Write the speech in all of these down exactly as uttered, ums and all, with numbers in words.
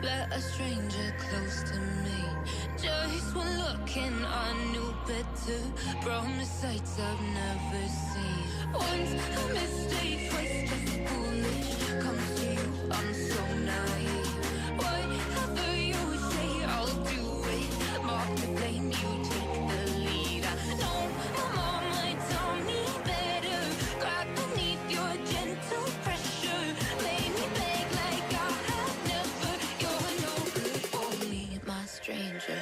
But a stranger close to me. Just one look and I knew better. From the sights I've never seen. Once a mistake, twice just foolish. Comes to you, I'm so naive. Whatever you say, I'll do it. Mark the blame, you take the lead. I know my mama taught me better. Cry beneath your gentle pressure. Made me beg like I have never. You're no good for me, my stranger.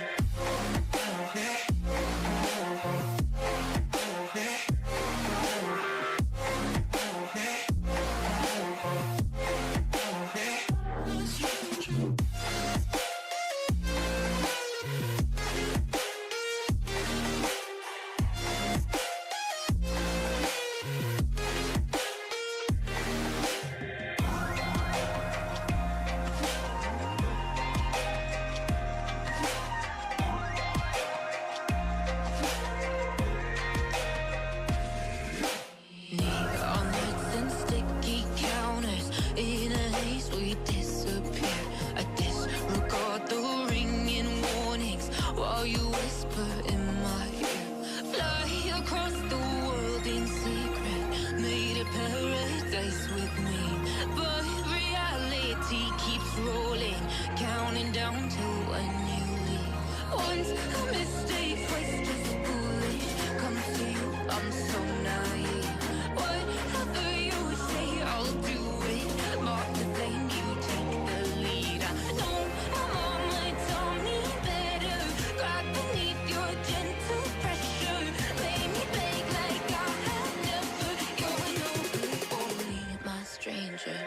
Neon lights and sticky counters. In a haze, we disappear. I disregard the ringing warnings while you whisper in my ear. Fly across the world in secret, made a paradise with me. But reality keeps rolling, counting down to when you leave. Once a mistake, twice just foolish. Comes to you, I'm so naive. Whatever you say, I'll do it. Mark the blame, you take the lead. I know my mama taught me better. Cry beneath your gentle pressure. Made me beg like I have never. You're no good for me, my stranger.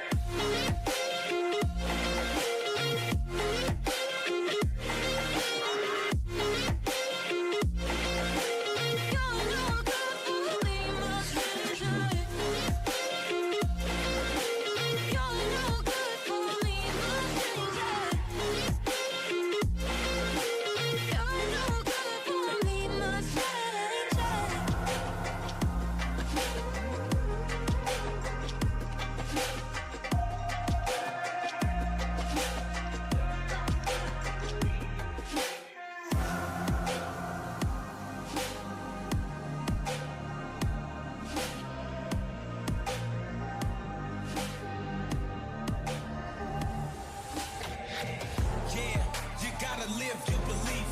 Yeah, you gotta live your belief.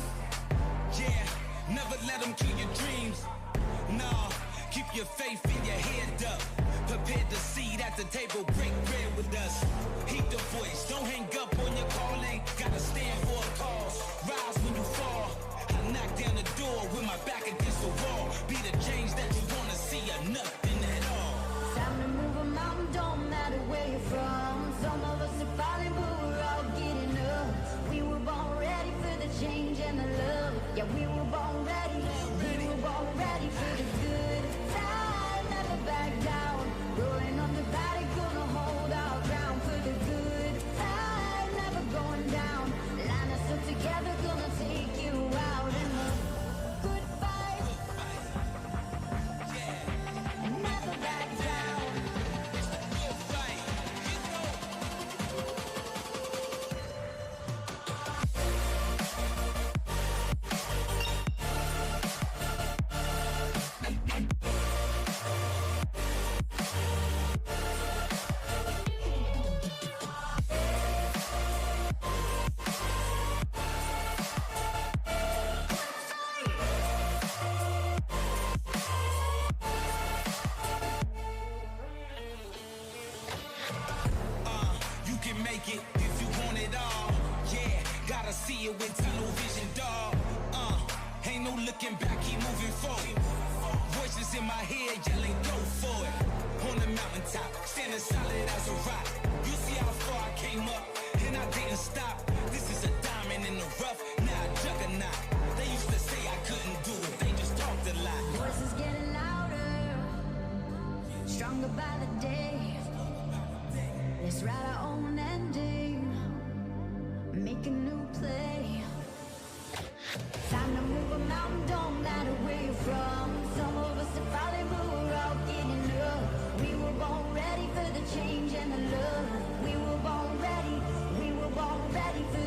Yeah, never let 'em kill your dreams. Nah, keep your faith and your head up. Prepare the seat at the table, break bread with us. Heed the voice, don't hang up on your calling. Gotta stand for a cause, rise when you fall. I knock down the door with my back against the wall. Be the change that you wanna see or nothing at all. Time to move a mountain, don't matter where you're from. Some of us are falling, but we're all getting up. We were born ready for the change and the love. Yeah, we were born ready. We were born ready for the good time, never back down. Rolling on the body, gonna hold our ground for the good time, never going down. Line us up together, gonna take you out in the good fight. Never back down. Uh, you can make it if you want it all. Yeah, gotta see it with tunnel vision, dawg. Uh, ain't no looking back, keep moving forward. Voices in my head yelling, go for it. On the mountaintop, standing solid as a rock. You see how far I came up, and I didn't stop. This is a diamond in the rough, now a juggernaut. They used to say I couldn't do it, they just talked a lot. Voices getting louder, stronger by the day. Let's write our own ending, make a new play. Time to move a mountain, don't matter where you're from. Some of us are falling, but we're all getting up. We were born ready for the change and the love. We were born ready, we were born ready for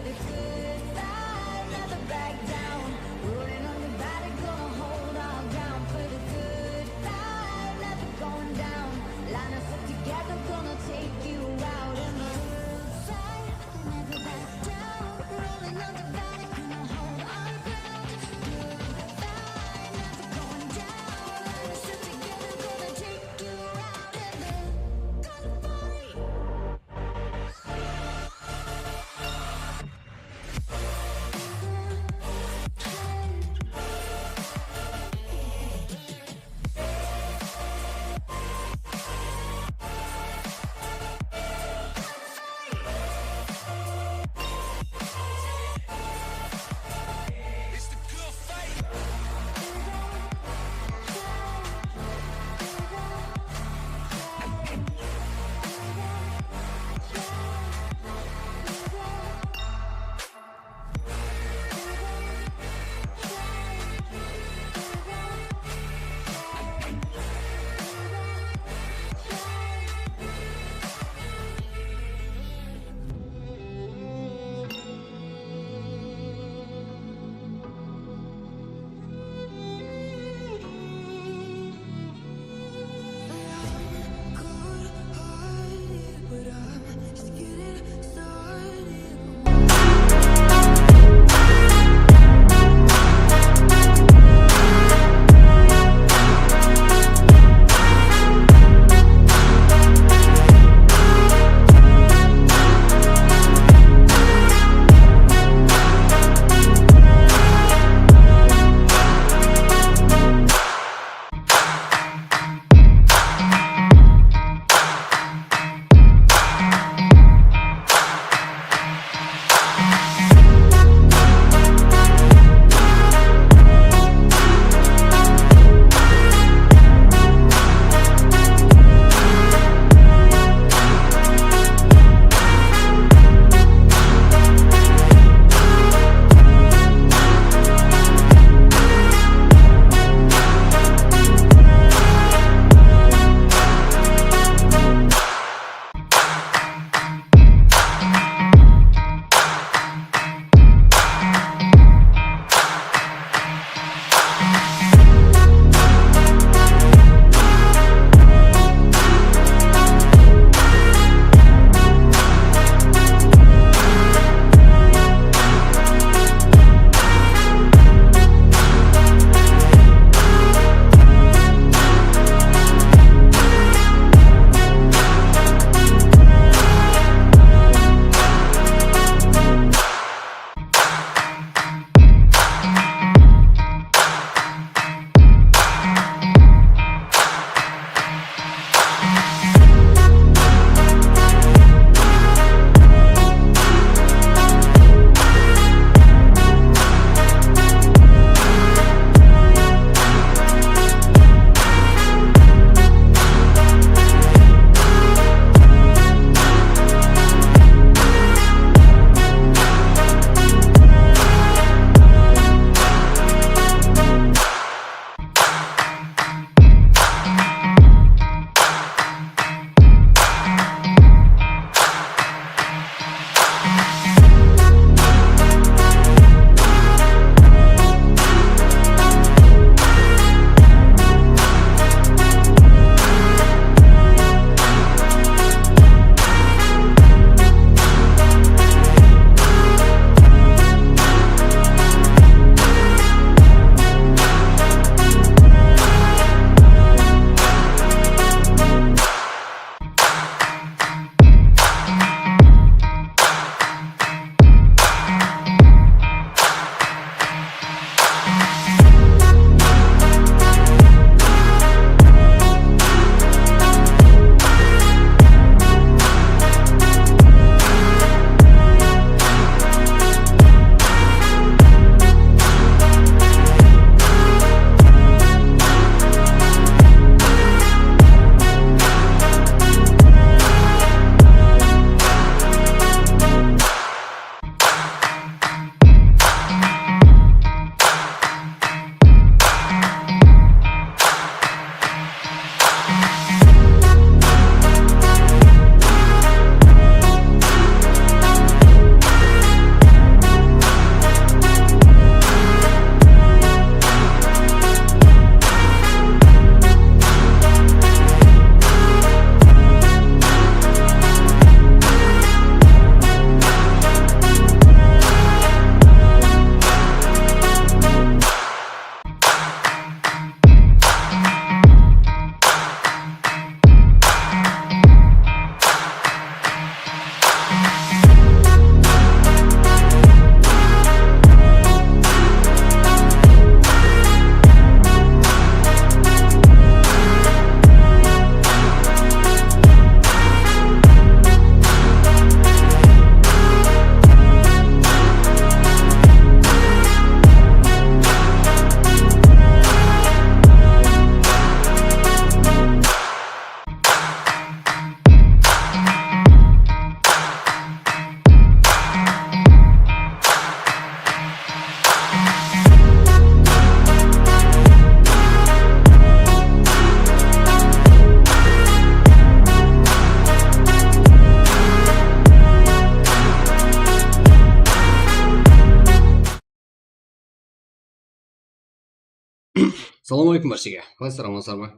Assalamu aleykum, bárshege. Qalaysızlar, amansızlar ma?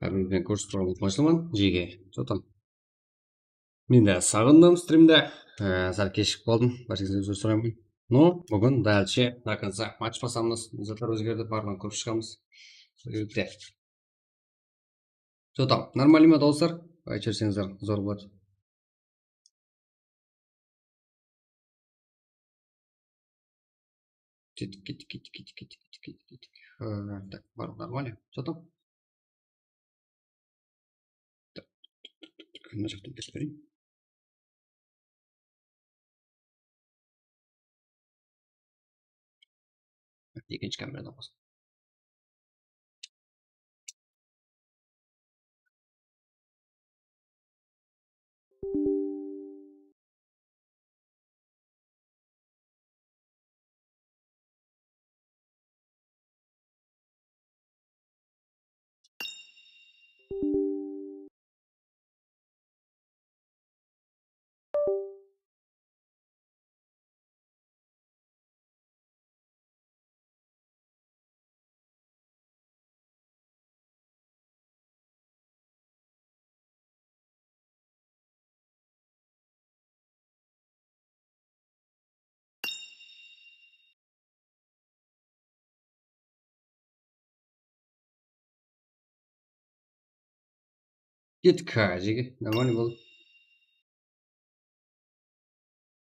Hámmeniz benen kórisiw turǵanıma quwanıshlıman, jege. Что там? Men de saǵındım strimdi. Ee, sál keshigip qaldım. Bárshegizden uzr sorayman. No, búgin дальше до конца match basamız. Zatlar ózgerdi, barlıǵın kórip shıǵamız. Sol sebepten. Что там? Нормальный ma, dawıslar? Aytıp jiberseńizler, zor boladı. Kettik, kettik, kettik, kettik, kettik, kettik, kettik. Ee, так, barlıq нормально. Что там? Так, mına jaqtan kesip bereyin. Ekinshi kameradan qosıp. Kettik, ha, jege. Нормальный boldı.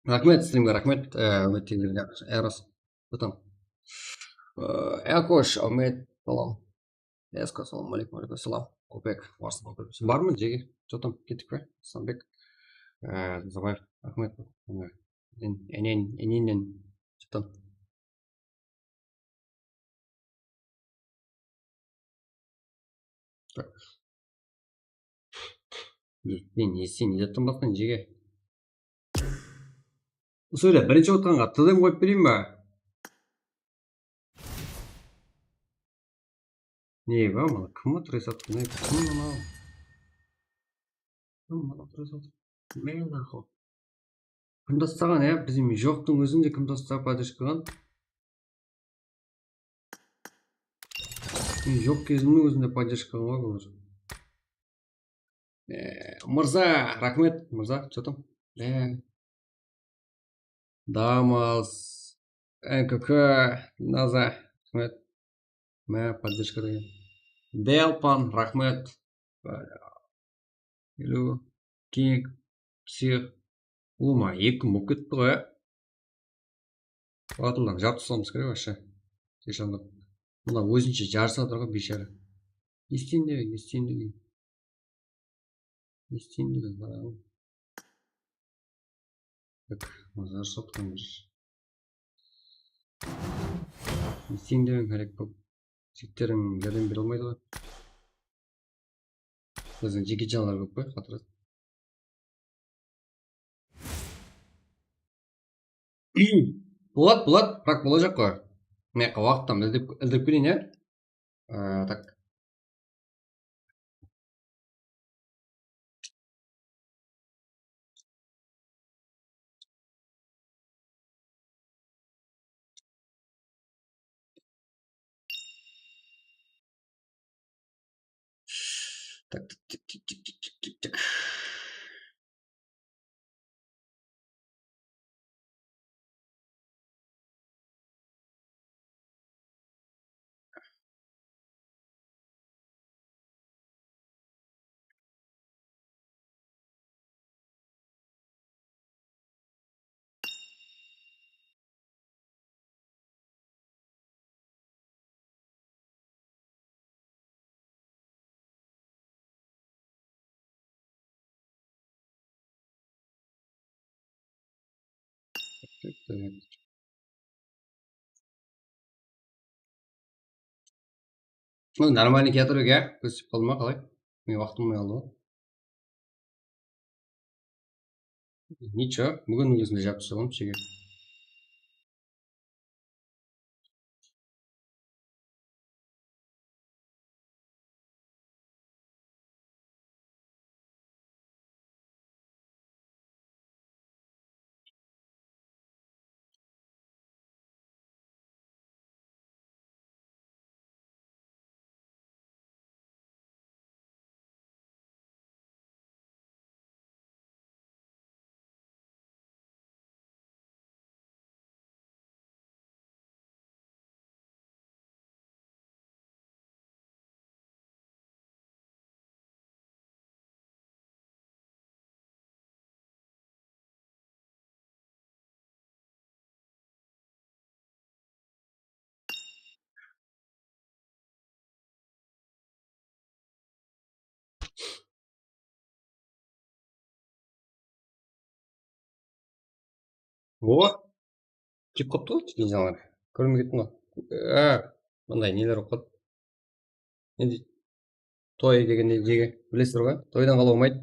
Raxmet, strimge raxmet. Ee, úmitleymen, Eros. Что там? Ee, Akosh, Ahmet, salam. Esko, salam aleykum, aleykum salam. Kopek, Varsa, barmı, jege? Что там, kettik pe? Sambek, ee, Zabaev, Ahmet, ee, en, en, en, en, en, что там? Так. Sen, sen ne zattın basqan, jege? Söyle, birinshi otqanǵa T D M qoyıp bereyin ba? Ne ba, mına kim otır esapta? Ne kim mınaw? Kim mınaw otır esapta? Men nahol. Kim tastaǵan, ya? Bizim joqtıń ózinde kim tastaǵan podderjkaǵan? Men joq gezimniń ózinde podderjkaǵan ǵoy bular. Ee, Mırza, raxmet, Mırza, что там? Ee, Damas, N K K, Naza, raxmet. Mine, поддержка degen. Delpan, raxmet. Elu, King, Psix. Ulıwma, eki muk etti ǵoy, á. Batıldan jarıp taslamız kerek, вообще. Seshandı. Mına ózinshe jarısa atır ǵoy, biyshara. Estin de, estin de. Estin de, ha. Tak, mına jarısa atırǵan bir. Estin de, hárek bolıp. Jigitlerim járdem bere almaydı ǵoy. Biziń jigitjanlar kóp ǵoy, qatırasın. Boladı, boladı, biraq bolajaq ǵoy. Mıyaqqa waqıttan ildep, ildep keleyin, ya? Aa, tak. Tak, tak, tak, tak. Ol нормальный kiyatır eken, kórsep qaldı ma, qalay? Men waqtım bolmay qaldı ǵoy. Nicho, búginniń ózinde jabıs joq, shege. O, kep qaptı ǵoy, ninjalar. Kórmey kettim ǵoy. A, mınday neler bolıp qaldı. Endi toy degende jege, bilesizler ǵoy, toydan qala bolmaydı.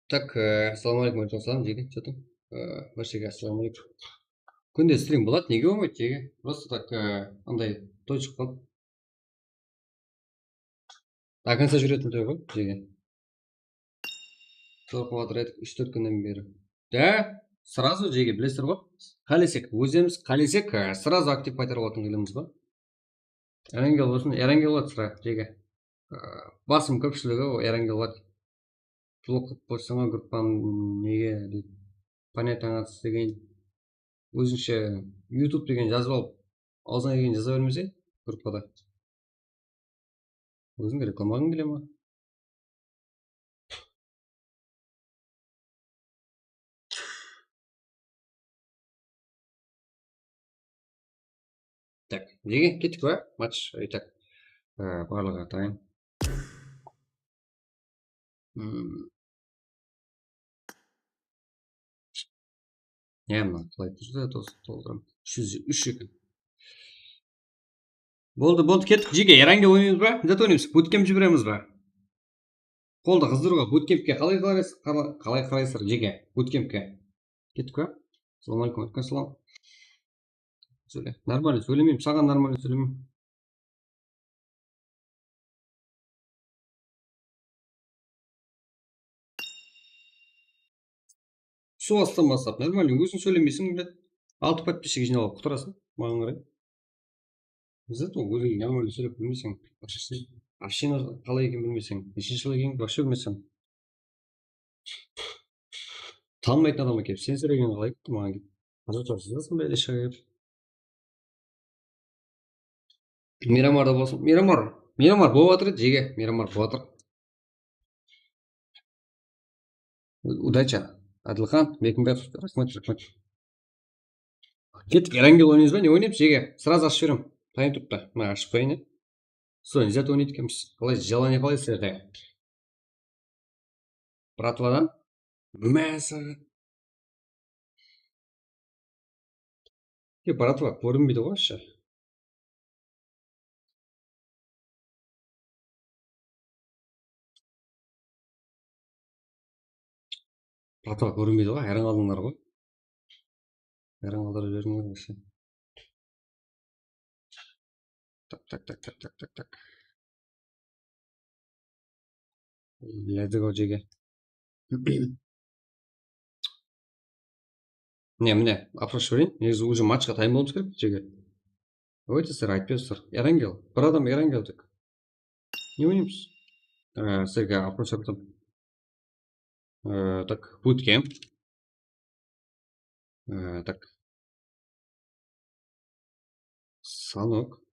Tak, e, assalawma aleykum, aleykum assalam, jege, что там? E, bárshege assalawma aleykum. Kúnde strim boladı, nege bolmaydı, jege? Просто так, e, anday toy shıǵıp qaldı. До конца júretin toy ǵoy, jege. Sorqıp atır edik úsh-tórt kúnnen beri. Da, сразу, jege, bilesizler ǵoy. Qálesek, ózimiz qálesek, e, сразу aktiv qaytarıp alatın qılamız ǵoy. Erangel bolsın, Erangel boladı sıra, jege. E, basım kópshiligi o Erangel boladı. Blok qılıp qoysań ǵoy gruppanı nege deydi. Понятно, ańatsız degen. Ózińshe YouTube degen jazıp alıp, awzıńa kelgenin jaza bermeseń gruppada. Óziń reklamaǵıń kele ma? Tak, jege, kettik pa? Match, e, tak. E, barlıǵı atayın. Hmm. Ya, mına, qalay tursa, dos, tolıdıram. Úsh júz úsh eken. Boldı, boldı, kettik, jege. Erangel oynaymız ba? Mınaday oynaymız. Bootcamp jiberemiz ba? Qoldı qızdırıwǵa, bootcampke qalay qaraysız? Qala-, qalay qaraysızlar, jege? Bootcampke. Kettik pa? Assalawma aleykum, aleykum assalam. Sóyle. Нормально sóylemeymen, saǵan нормально sóylemeymen. Sol astan baslap, нормально, óziń sóylemeysiń, блядь. Altı подписчик jıynap alıp qutarasań, maǵan qaray. Зато óziń нормально sóylep bilmeseń, вообще, община qalay ekenin bilmeseń, neshinshi jıl ekenin вообще bilmeseń. Tanımaytın adamǵa kelip, sen sóylegeniń qalay ketti maǵan kelip. Qazaqsha jazasań ba ele shıǵa kelip. Miramarda bolsın. Miramar, Miramar bolıp atır edi, jege. Miramar bolıp atır. Удача. Adilxan Bekimberdiy, raxmet, raxmet. Kettik, Erangel oynaymız ba? Ne oynaymız, jege? Сразу ashıp jiberemen. Tayın turıptı. Mına, ashıp qoyayın, ya. Sol, не зато oynaydı ekenbiz. Qalay, желание qalay sizlerde? Bratvadan? Másá. Ke, bratva, kórinbeydi ǵoy, вообще. Bratva, kórinbeydi ǵoy, hayran qaldıńlar ǵoy. Hayran qaldırıp jiberdińler вообще. Tak, tak, tak, tak, tak, tak, tak. Let's go, jege. Mine, mine, oпрос jibereyin. Negizi, уже matchqa tayın bolıwımız kerek, jege. Давайте, sizler aytıp beresiz. Erangel, bir adam Erangel tek. Ne oynaymız? Ee, sizlerge oпрос jazdım. Ee, tak, bootcamp. Ee, tak. Станок.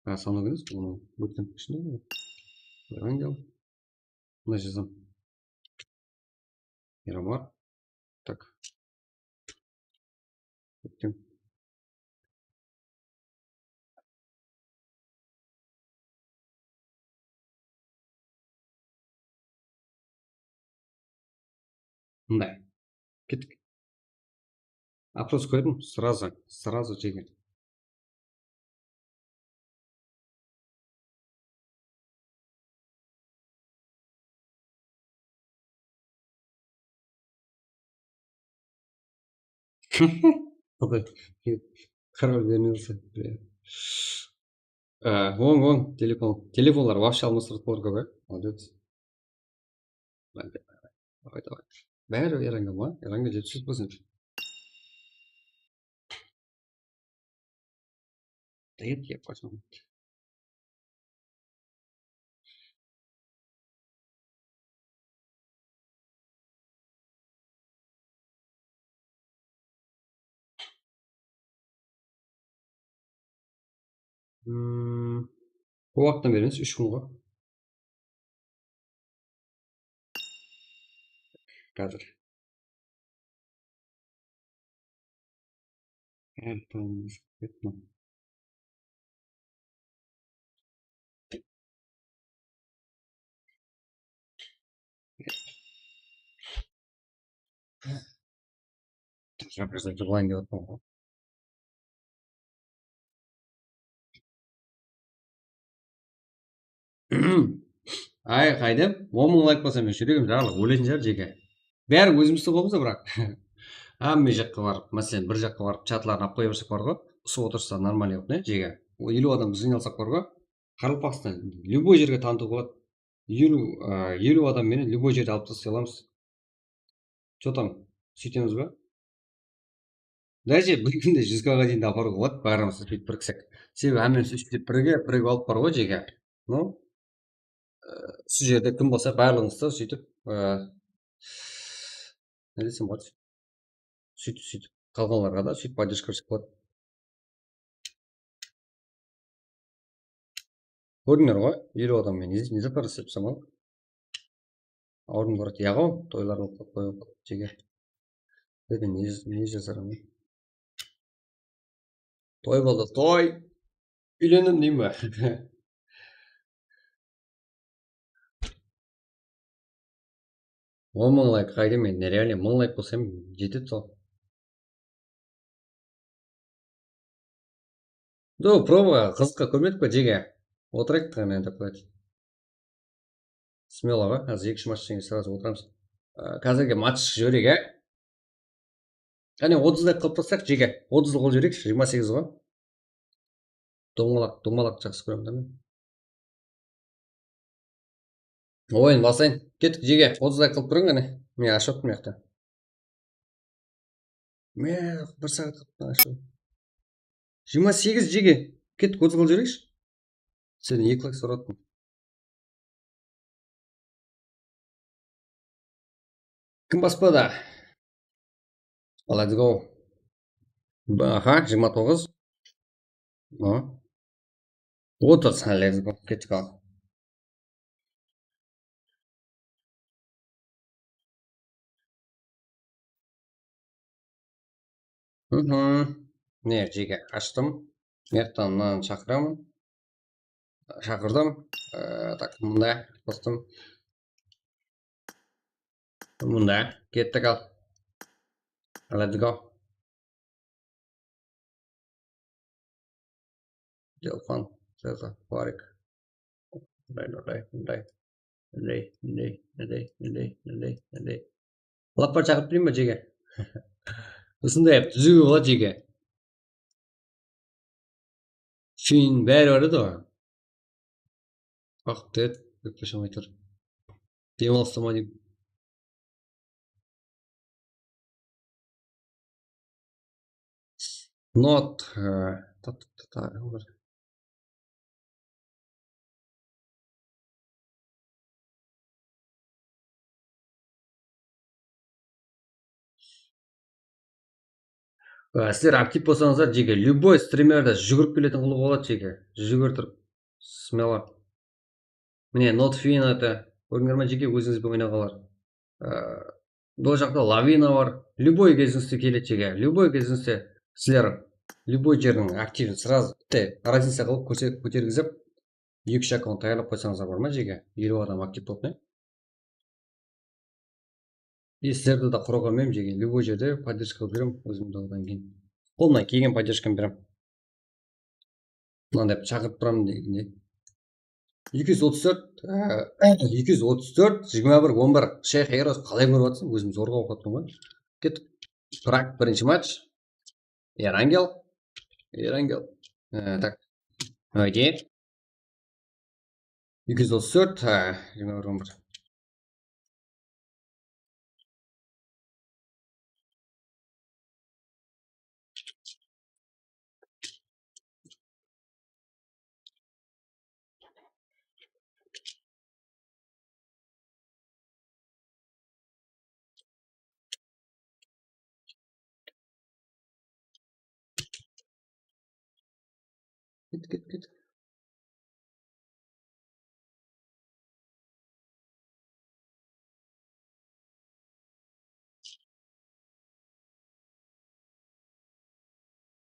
Ha, станок emes, bunı bootcamp ishinde. Erangel. Mına jazam. Miramar. Tak. Bootcamp. Mınday. Kettik. Oпрос qoydım, сразу, сразу jege. Xuday, qarab bermese. Ee, oń, oń, telefon. Telefonlar вообще almastırıp qoyar kóp, e? Молодец. Давай, давай. Bári Erangel ma? Erangel jetpis procent. Red yep qoysam. Hmm, kóp waqıttan beremiz, úsh kún ǵoy. Házir. Házir tamam. Jaqırsa jıǵılayın dep atırman ǵoy. Ay, qaydım? On mıń layk bolsa, men júregim jarılıp óletin shıǵar, jeke. Bári ózimizdi qoyamız da, biraq. Hámme jaqqa barıp, máselen, bir jaqqa barıp, chatların alıp qoya bersek bar ǵoy. Usıp otırsa, normalnıy qılıp, ne, jeke? O, eliw adam biz jıynalıp alsaq bar ǵoy. Qaraqalpaqstan lyuboy jerge tanıtıw boladı. Eliw, a, eliw adam menen lyuboy jerde alıp taslay alamız. Что там, sóytemiz ba? Даже bir kúnde júz K ǵa deyin de aparıwǵa boladı, bárimiz sóytip biriksek. Sebebi hámmemiz sóytip birge, birigip alıp bar ǵoy jeke. Ну, e, usı jerde kim bolsa, barlıǵıńızdı sóytip, e, ne desem boladı? Sóytip, sóytip, qalǵanlarǵa da sóytip поддержка bersek boladı. Kórdińler ǵoy, eliw adam menen ne, ne zatlar islep tursań ǵoy? Awırdım kóredi, yaǵo, toylar bolıp qoyıp jeke. Dedi, ne, ne jazaman? Toy boldı, toy! Úylendim deymen be? On mıń layk qayda men, nerealnıy mıń layk bolsa, jetedi sol. Do, probaǵa, qızıqqa kórmedik pe, jeke? Otırayıq, qáne, dep qoyayıq. Smelo ǵoy, házir eki-úsh matchtan keyin srazı otıramız. Á, házirge match jibereyik, á? Qáne, otız layk qılıp tursaq, jeke. Otız qılıp jibereyikshi, jigirma segiz ǵoy. Domalaq, domalaq jaqsı kóremen da men. Oyın baslayın. Kettik, jeke. Otız layk qılıp turıń, qáne. Men ashıp atırman mıyaqta. Men bir saat qılıp ashıp. Jigirma segiz, jeke. Kettik, otız qılıp jibereyikshi. Sizden eki layk sorap atırman. Kim baspadı? Let's go. Aha, jigirma toǵız. Otız, let's go. Kettik al. Mine, jeke ashtım. Mıyaqtan mınanı shaqıraman. Shaqırdım. Ee, tak, mında qostım. Mında kettik al. Let's go. Delfan, Cezar, Farik. Mınday, mınday, mınday. Mınday, mınday, mınday, mınday, mınday, mınday. Lappa shaqırıp bereyim be, jeke? Usınday qılıp dúziwge boladı, jeke. Keyin bári bar edi ǵoy. Waqıt tet, dep tashamay tur. Dem alıstırma deyim. Not, e, ta, ta, ta, ta, bir. Á, sizler aktiv bolsańızlar, jeke, любой strimerdi júgirip keletin qılıwǵa boladı, jeke. Júgirtip, смело. Mine, Not Fin edi. Kórdińler me, jeke, ózińiz benen oynawǵalar. Á, bul jaqta Lavina bar. Любой kezińizde keledi, jeke. Любой kezińizde sizler любой jerdiń aktivin сразу bitta разница qılıp kórse-, kótergizip, eki-úsh akkaunt tayarlap qoysańızlar bar ma, jeke? Eliw adam aktiv bolıp, ne? E, sizlerdi de qurıǵa men, jeke, любой jerde поддержка qılıp beremen, ózimdi odan keyin. Qolımnan kelgen поддержкамды beremen. Mınanday shaqırıp turaman degende. Eki júz otız tórt, e, eki júz otız tórt, jigirma bir, on bir. Sheyx Eros, qalay kórip atırsań? Ózim zorǵa oqıp atırman ǵoy. Kettik. Prag, birinshi match. Erangel. Erangel. E, tak. Haydi. Eki júz otız tórt, ha, jigirma bir, on bir. Ket, ket, ket.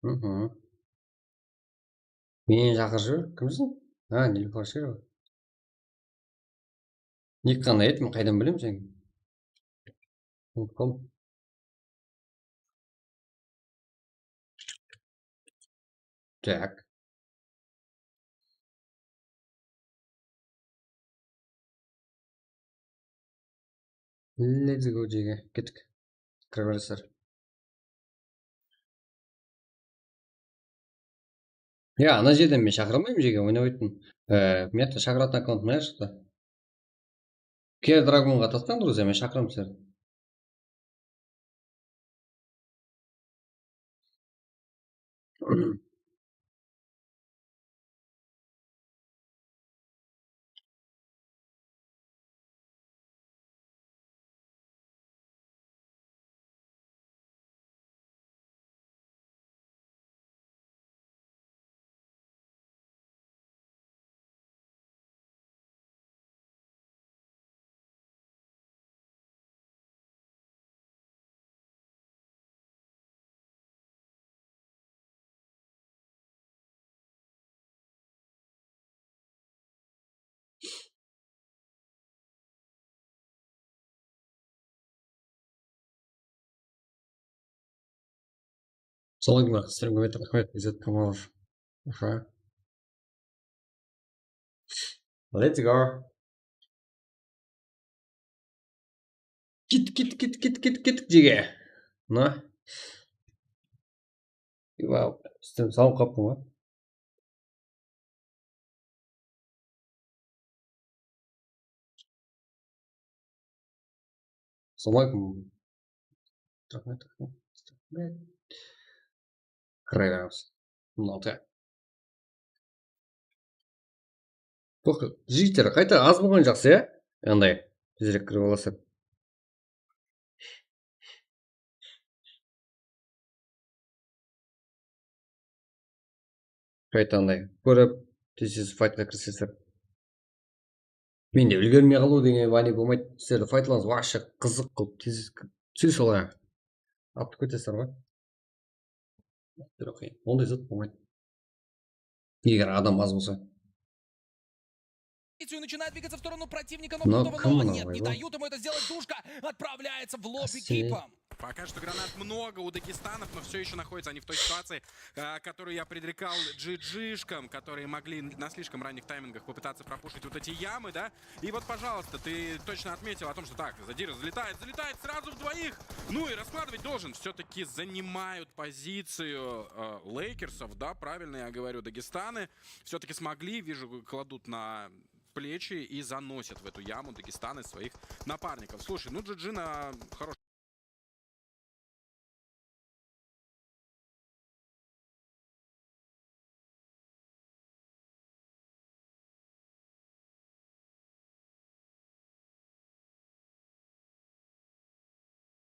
Mhm. Meni shaqırıp júr. Kimseń? Ha, Nilufar Sherova. Nik qanday edi? Men qaydan bilem seni? Unutqanman. Tak. Let's go, jege. Kettik. Kire beresizler. Ya, ana jerden men shaqıra almayman, jege, oynap ayttım. E, mıyaqta shaqıratın akkaunt mına shıqtı. Ker Dragonǵa tasqan, друзья, men shaqıraman sizlerdi. Salam aleykum, raxmet, raxmet, Izzat Kamalov. Aha. Let's go. Kit, kit, kit, kit, kit, kit, jege. Mına. Vau, sistem salıp qalıptı ma? Assalawma aleykum. Raxmet, raxmet, raxmet. Qıray beremiz. On altı. Toqta, jigitler, qayta az bolǵan jaqsı, ya? Anday, tezirek kirip alasızlar. Qayta anday kórip, tez-tez faytqa kirisesizler. Mende úlgermey qalıw degen vani bolmaydı. Sizlerdi faytlarıńız вообще qızıq qılıp tez túse alay. Apıp ketesizler ǵoy. Onday zat bolmaydı. Eger adam az bolsa. И начинает двигаться в сторону противника, но Плутова, но нет, не дают ему это сделать. Душка отправляется в лоб экипам. Пока что гранат много у дагестанов, но все еще находятся они в той ситуации, э, которую я предрекал джи джишкам, которые могли на слишком ранних таймингах попытаться пропушить вот эти ямы, да? И вот, пожалуйста, ты точно отметил о том, что так, Задира залетает, залетает сразу в двоих, ну и раскладывать должен. Все-таки занимают позицию, э, лейкерсов, да, правильно я говорю, дагестаны. Все-таки смогли, вижу, кладут на плечи и заносят в эту яму дагестаны своих напарников. Слушай, ну джи джи на хороший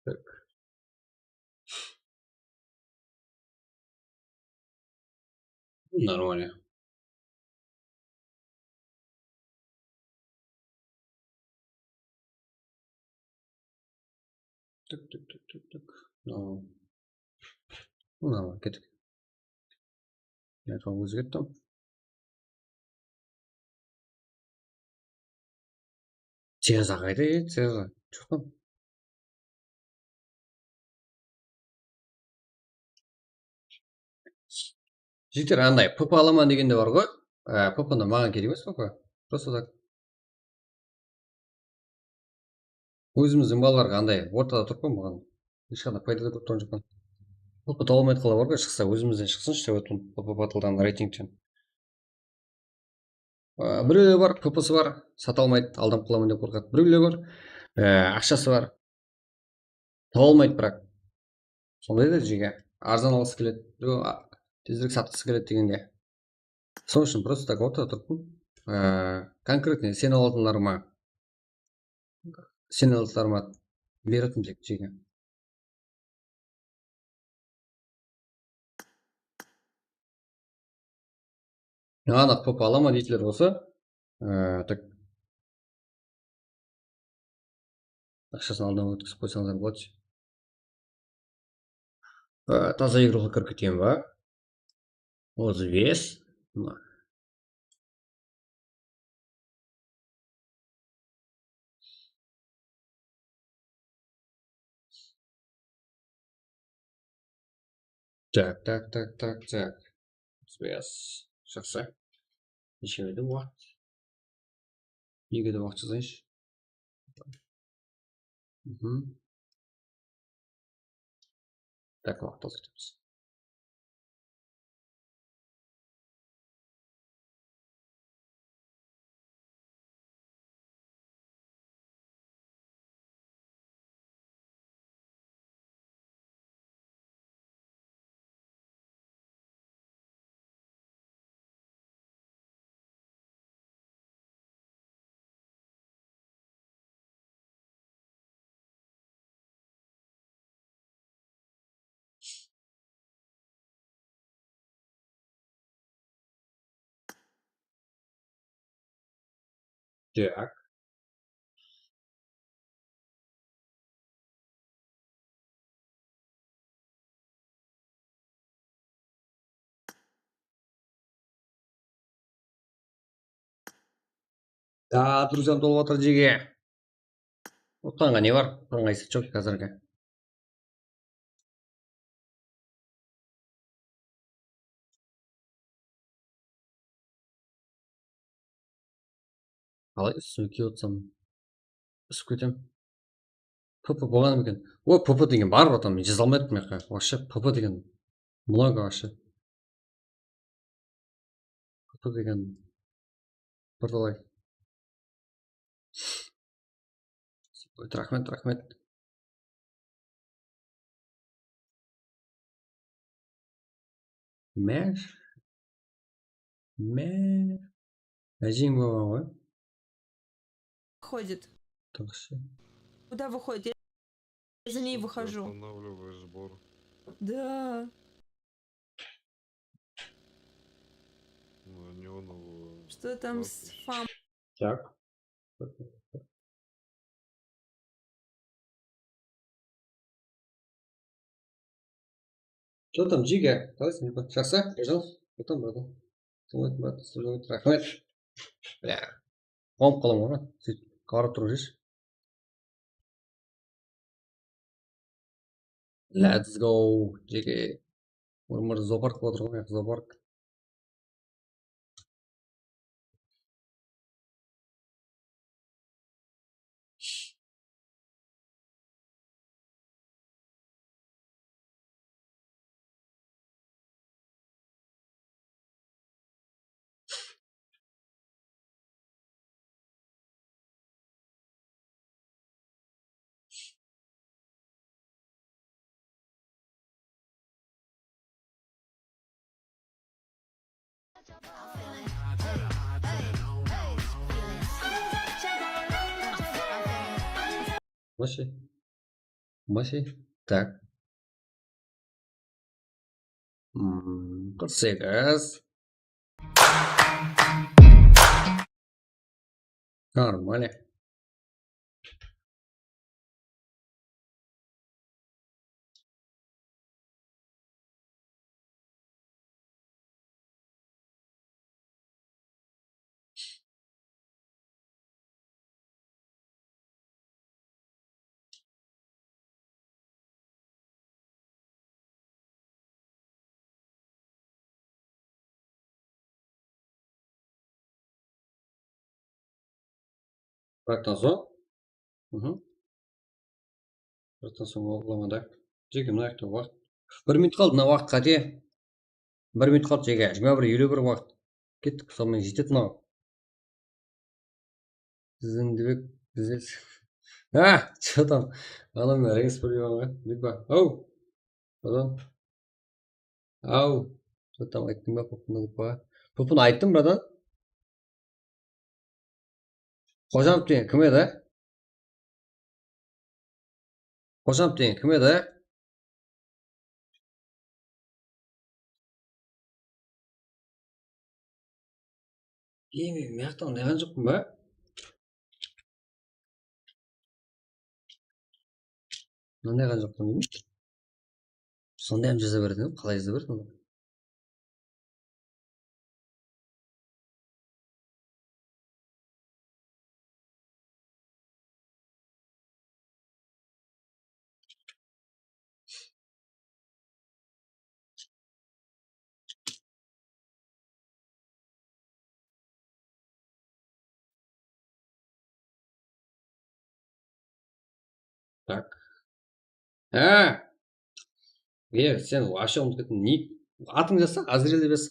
Так. Нормально. Так, так, так, так, так. Mınaw. Mınaw, kettik. Mına ózgerttim. Tez aqaydı, tez. Joq. Jigitler, anday P P alaman degende bar ǵoy. Á, P P-nı maǵan kerek emes, P P. Просто так. Ózimizdiń balalarǵa anday ortada turıp qoy, maǵan hesh qanday payda da kórip turǵan joqpan. P P taba almaydı qala bar ǵoy, shıqsa ózimizden shıqsınshı dep otırman, P P battldan, reytingten. Á, birewler bar, P P-sı bar, sata almaydı, aldam qılaman dep qorqadı. Birewler bar, á, aqshası bar. Taba almaydı, biraq. Sonday da jege arzan alǵısı keledi, yo, a, tezirek satqısı keledi degende. Sonıń ushın просто так ortada turıppın. Á, конкретно sen alatınlarıma, sen alatınlarıma beretin tek jege. Anıq P P alaman deydiler bolsa, á, так. Aqshasın aldın ótkizip qoysańızlar boladı. Á, taza игруǵa kirip keteyin ba? Otız bes. Mına. Так, так, так, так, так. Yes. Jaqsı. Neshe edi waqıt? Nege de waqıt jazayınshı. Mhm. Tak, waqıt azaytamız. Так. Da, druzьyam tolıp atır, jege. Utanǵa ne bar? Utanǵa esap joq házirgi. Qalay ústime kiyip otırsam, úsip ketem. P P bolǵan eken. O, P P degen bar, bratan, men jaza almay atırman, вообще, P P degen много вообще. P P degen bir talay. Raxmet, raxmet. Mé? Mé? Ájeń bolǵan ǵoy. Выходит. Тыңшы. Куда выходит? Я за ней выхожу. Останавливаешь сбор. Да. Ну, неоновую. Что там с фам? Так. Что там, Джига? Qalaysań? Jaqsı? Qajal? Otam, bratan. Raxmet. Bla. Qomıp qalaman ǵoy. Sóytip qarap turıp júrshi. Let's go, jeke. Umır zoopark otır ǵoy, zoopark. Вообще. Вообще. Так. М, qırq segiz. Нормально. Birazdan soń. Mhm. Birazdan soń oqlama da. Jeke, mına jaqta waqıt. Bir minut qaldı, mına waqıt qáte. Bir minut qaldı, jeke. Jigirma bir eliw bir waqıt. Kettik, sonıń menen jetedi mınaw. Zindibek, biznes. Ha, что там? Adam, reis bir yoğunǵa. Big ba. Au. Adam. Au. Что там, ayttıń ba, P P-ni alıp qoya. P P-ni ayttım, bratan. Xojanov degen kim edi? Xojanov degen kim edi? Ey, men mıyaqtan unayǵan joqpan ba? Mınanday ǵana joqpan deymen. Sonday hám jaza beredi, qalay jaza beredi onı? Так. Há. E, sen вообще umıtıp kettiń. Ne? Atıń jazsa, Azrel dep jaz.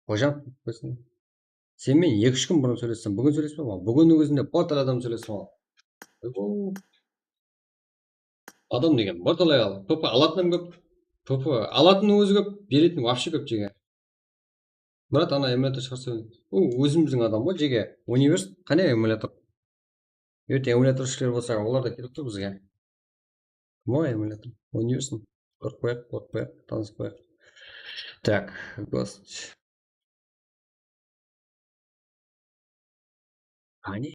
Hojam, qoysın. Sen menen eki-úsh kún burın sóylessem, búgin sóylespem al. Búginniń ózinde bir talay adam sóylespem al. Adam degen bir talay al. P P alatın hám kóp. P P alatın ózi kóp, beretin вообще kóp jege. Murat, ana emulyator shıǵarsa. Ol ózimizdiń adam ǵoy, jege. Univers, qáne emulyator? Erte emulyator ishler bolsa, olar da kerek ǵoy bizge. Kim o emulyator? Universin. Qorqıp qoyaq, qorqıp qoyaq, tanısıp qoyaq. Так, gost. Qáne,